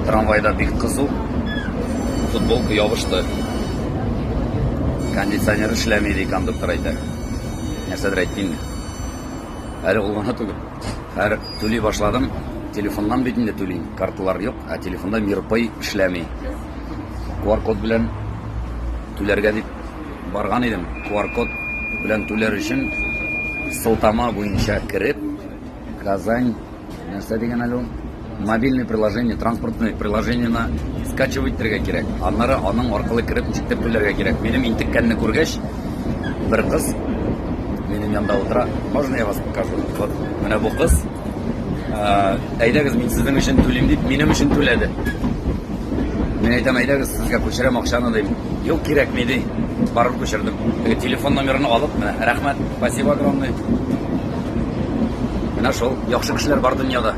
Трамвайда бик кызу. Футболка ябышты. Кондиционер эшләми, ди кондуктор әйтә. Нәрсәдер әйтте инде. Әле ул гына түгел. Хәер, түли башладым. Телефоннан бит инде түлим. Карталар юк, ә телефонда Мирпэй эшләми. QR-код белән түләргә дип барган идем. QR-код белән түләр өчен сылтама буенча кереп, Казань нәрсә дигән әле ул? Мобильный приложение, транспортный приложениене скачивать итәргә кирәк. Аннары аның аркылы кереп ничектер түләргә кирәк. Минем интеккәнне күргәч, бер кыз минем янда утыра. Можно я вас покажу? Вот менә бу кыз. Әйдәгез, мин сезнең өчен түлим дип, минем өчен түләде. Мин әйтәм, әйдәгез, сезгә күчерәм акчаны дим. Юк, кирәкми ди. Барып күчердем. Теге телефон номерын алып, менә, рәхмәт, спасибо огромное. Менә шул, яхшы кешеләр бар дөньяда.